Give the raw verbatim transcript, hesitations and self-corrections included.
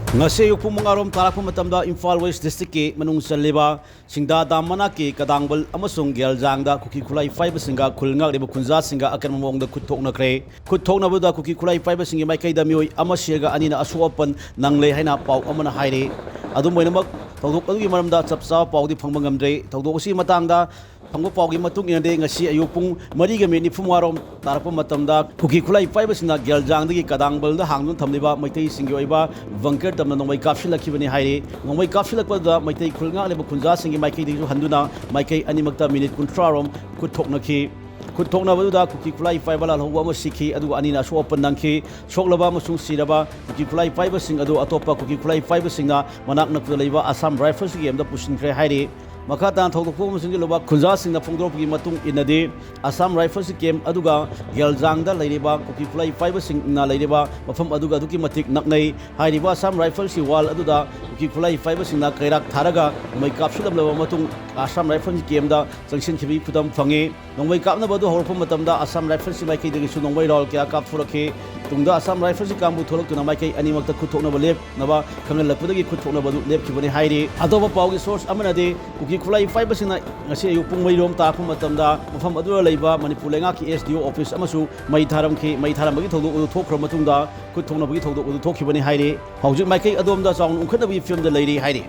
ꯉꯁꯤ ꯑꯌꯨꯛ ꯄꯨꯡ ꯃꯉꯥ ꯔꯣꯝ ꯇꯥꯔꯛꯄ ꯃꯇꯝꯗ ꯏꯝꯐꯥꯜ ꯋꯦꯁ ꯗꯤꯁꯇ꯭ꯔꯤꯛꯀꯤ ꯃꯅꯨꯡ ꯆꯜꯂꯤꯕ ꯁꯤꯡꯗꯥ ꯗꯥꯝ ꯃꯅꯥꯛꯀꯤ ꯀꯗꯥꯡꯕꯜ ꯑꯃꯁꯨꯡ ꯒꯦꯜꯖꯥꯡꯗ ꯀꯨꯀꯤ ꯈꯨꯠꯂꯥꯏ ꯄꯥꯏꯕꯁꯤꯡꯒ ꯈꯨꯜ ꯉꯥꯛꯂꯤꯕ ꯈꯨꯟꯖꯥꯁꯤꯡꯒ ꯑꯀꯟꯕ ꯃꯑꯣꯡꯗ ꯈꯨꯠ ꯊꯣꯛꯅꯈ꯭ꯔꯦ꯫ ꯈꯨꯠ ꯊꯣꯛꯅꯕꯗ ꯀꯨꯀꯤ ꯈꯨꯠꯂꯥꯏ ꯄꯥꯏꯕꯁꯤꯡꯒꯤ ꯃꯥꯏꯀꯩꯗ ꯃꯤꯑꯣꯏ ꯑꯃ ꯁꯤꯔꯒ ꯑꯅꯤꯅ ꯑꯁꯣꯛ ꯑꯄꯟ ꯅꯪꯂꯦ ꯍꯥꯏꯅ ꯄꯥꯎ ꯑꯃꯅ ꯍꯥꯏꯔꯤ꯫ ꯑꯗꯨꯝ ꯑꯣꯏꯅꯃꯛ, ꯊꯧꯗꯣꯛ ꯑꯗꯨꯒꯤ ꯃꯔꯝꯗ ꯆꯞ ꯆꯥꯕ ꯄꯥꯎꯗꯤ ꯐꯪꯕ ꯉꯝꯗ꯭ꯔꯦ꯫ ꯊꯧꯗꯣꯛ ꯑꯁꯤꯒꯤ ꯃꯇꯥꯡꯗ ꯐꯪꯕ ꯄꯥꯎꯒꯤ ꯃꯇꯨꯡ ꯏꯟꯅꯗꯤ, ꯉꯁꯤ ꯑꯌꯨꯛ ꯄꯨꯡ ꯃꯔꯤꯒ ꯃꯤꯅꯤꯠ ꯅꯤꯐꯨ ꯃꯉꯥ ꯔꯣꯝ ꯇꯥꯔꯛꯄ ꯃꯇꯝꯗ ꯀꯨꯀꯤ ꯈꯨꯠꯂꯥꯏ ꯄꯥꯏꯕꯁꯤꯡꯅ ꯒꯦꯜꯖꯥꯡꯗꯒꯤ ꯀꯗꯥꯡꯕꯜꯗ ꯍꯥꯡꯗꯨꯅ ꯊꯝꯂꯤꯕ ꯃꯩꯇꯩꯁꯤꯡꯒꯤ ꯑꯣꯏꯕ ꯕꯪꯀꯔ ꯇꯝꯅ ꯅꯣꯡꯃꯩ ꯀꯥꯞꯁꯤꯜꯂꯛꯈꯤꯕꯅꯤ ꯍꯥꯏꯔꯤ꯫ ꯅꯣꯡꯃꯩ ꯀꯥꯞꯁꯤꯜꯂꯛꯄꯗ ꯃꯩꯇꯩ ꯈꯨꯜ ꯉꯥꯛꯂꯤꯕ ꯈꯨꯟꯖꯥꯁꯤꯡꯒꯤ ꯃꯥꯏꯀꯩꯗꯒꯤꯁꯨ ꯍꯟꯗꯨꯅ ꯃꯥꯏꯀꯩ ꯑꯅꯤꯃꯛꯇ ꯃꯤꯅꯤꯠ ꯀꯨꯟꯊ꯭ꯔꯥ ꯔꯣꯝ ꯈꯨꯠ ꯊꯣꯛꯅꯈꯤ꯫ ꯈꯨꯠ ꯊꯣꯛꯅꯕꯗꯨꯗ ꯀꯨꯀꯤ ꯈꯨꯠꯂꯥꯏ ꯄꯥꯏꯕ ꯂꯥꯜꯍꯧꯕ ꯑꯃ ꯁꯤꯈꯤ, ꯑꯗꯨꯒ ꯑꯅꯤꯅ ꯑꯁꯣꯛ ꯑꯄꯟ ꯅꯪꯈꯤ꯫ ꯁꯣꯛꯂꯕ ꯑꯃꯁꯨꯡ ꯁꯤꯔꯕ ꯀꯨꯀꯤ ꯈꯨꯠꯂꯥꯏ ꯄꯥꯏꯕꯁꯤꯡ ꯑꯗꯨ ꯑꯇꯣꯞꯄ ꯀꯨꯀꯤ ꯈꯨꯠꯂꯥꯏ ꯄꯥꯏꯕꯁꯤꯡꯅ ꯃꯅꯥꯛ ꯅꯛꯄꯗ ꯂꯩꯕ ꯑꯁꯥꯝ ꯔꯥꯏꯐꯜꯁꯀꯤ ꯀꯦꯝꯗ ꯄꯨꯁꯤꯟꯈ꯭ꯔꯦ ꯍꯥꯏꯔꯤ꯫ ꯃꯈꯥ ꯇꯥꯅ ꯊꯧꯗꯣꯛ ꯊꯣꯛꯄ ꯑꯃꯁꯨꯡ ꯂꯨꯕ ꯈꯨꯟꯖꯥꯁꯤꯡꯅ ꯐꯣꯡꯗꯣꯔꯛꯄꯒꯤ ꯃꯇꯨꯡ ꯏꯟꯅꯗꯤ, ꯑꯁꯥꯝ ꯔꯥꯏꯐꯜꯁꯀꯤ ꯀꯦꯝ ꯑꯗꯨꯒ ꯒꯦꯜꯖꯥꯡꯗ ꯂꯩꯔꯤꯕ ꯀꯨꯀꯤ ꯈꯨꯠꯂꯥꯏ ꯄꯥꯏꯕꯁꯤꯡꯅ ꯂꯩꯔꯤꯕ ꯃꯐꯝ ꯑꯗꯨꯒ ꯑꯗꯨꯛꯀꯤ ꯃꯇꯤꯛ ꯅꯛꯅꯩ꯫ ꯍꯥꯏꯔꯤꯕ ꯑꯁꯥꯝ ꯔꯥꯏꯐꯜꯁꯀꯤ ꯋꯥꯜ ꯑꯗꯨꯗ ꯀꯨꯀꯤ ꯈꯨꯠꯂꯥꯏ ꯄꯥꯏꯕꯁꯤꯡꯅ ꯀꯩꯔꯥꯛ ꯊꯥꯔꯒ ꯅꯣꯡꯃꯩ ꯀꯥꯞꯁꯤꯜꯂꯝꯂꯕ ꯃꯇꯨꯡ, ꯑꯁꯥꯝ ꯔꯥꯏꯐꯜꯁꯀꯤ ꯀꯦꯝꯗ ꯆꯪꯁꯤꯟꯈꯤꯕꯒꯤ ꯈꯨꯗꯝ ꯐꯪꯉꯤ꯫ ꯅꯣꯡꯃꯩ ꯀꯥꯞꯅꯕ ꯑꯗꯨ ꯍꯧꯔꯛꯄ ꯃꯇꯝꯗ ꯑꯁꯥꯝ ꯔꯥꯏꯐꯜꯁꯀꯤ ꯃꯥꯏꯀꯩꯗꯒꯤꯁꯨ ꯅꯣꯡꯃꯩ ꯔꯥꯎꯟ ꯀꯌꯥ ꯀꯥꯞꯊꯣꯔꯛꯈꯤ꯫ ꯇꯨꯡꯗ ꯑꯁꯥꯝ ꯔꯥꯏꯐꯜꯁꯀꯤ ꯀꯥꯡꯕꯨ ꯊꯣꯛꯂꯛꯇꯨꯅ ꯃꯥꯏꯀꯩ ꯑꯅꯤꯃꯛꯇ ꯈꯨꯠ ꯊꯣꯛꯅꯕ ꯂꯦꯞꯅꯕ ꯈꯪꯍꯜꯂꯛꯄꯗꯒꯤ ꯈꯨꯠ ꯊꯣꯛꯅꯕ ꯑꯗꯨ ꯂꯦꯞꯈꯤꯕꯅꯤ ꯍꯥꯏꯔꯤ꯫ ꯑꯇꯣꯞꯄ ꯄꯥꯎꯒꯤ ꯁꯣꯔꯁ ꯑꯃꯅꯗꯤ, ꯀꯨꯀꯤ ꯈꯨꯠꯂꯥꯏ ꯄꯥꯏꯕꯁꯤꯡꯅ ꯉꯁꯤ ꯑꯌꯨꯛ ꯄꯨꯡ ꯃꯔꯤ ꯔꯣꯝ ꯇꯥꯔꯛꯄ ꯃꯇꯝꯗ ꯃꯐꯝ ꯑꯗꯨꯗ ꯂꯩꯕ ꯃꯅꯤꯄꯨꯔ ꯂꯩꯉꯥꯛꯀꯤ ꯑꯦꯁ ꯗꯤ ꯑꯣ ꯑꯣꯐꯤꯁ ꯑꯃꯁꯨ ꯃꯩ ꯊꯥꯔꯝꯈꯤ꯫ ꯃꯩ ꯊꯥꯔꯝꯕꯒꯤ ꯊꯧꯗꯣꯛ ꯑꯗꯨ ꯊꯣꯛꯈ꯭ꯔꯕ ꯃꯇꯨꯡꯗ ꯈꯨꯠ ꯊꯣꯛꯅꯕꯒꯤ ꯊꯧꯗꯣꯛ ꯑꯗꯨ ꯊꯣꯛꯈꯤꯕꯅꯤ ꯍꯥꯏꯔꯤ꯫ ꯍꯧꯖꯤꯛ ꯃꯥꯏꯀꯩ ꯑꯗꯣꯝꯗ ꯆꯥꯎꯅ ꯎꯪꯈꯠꯅꯕꯒꯤ ꯐꯤꯕꯝꯗ ꯂꯩꯔꯤ ꯍꯥꯏꯔꯤ꯫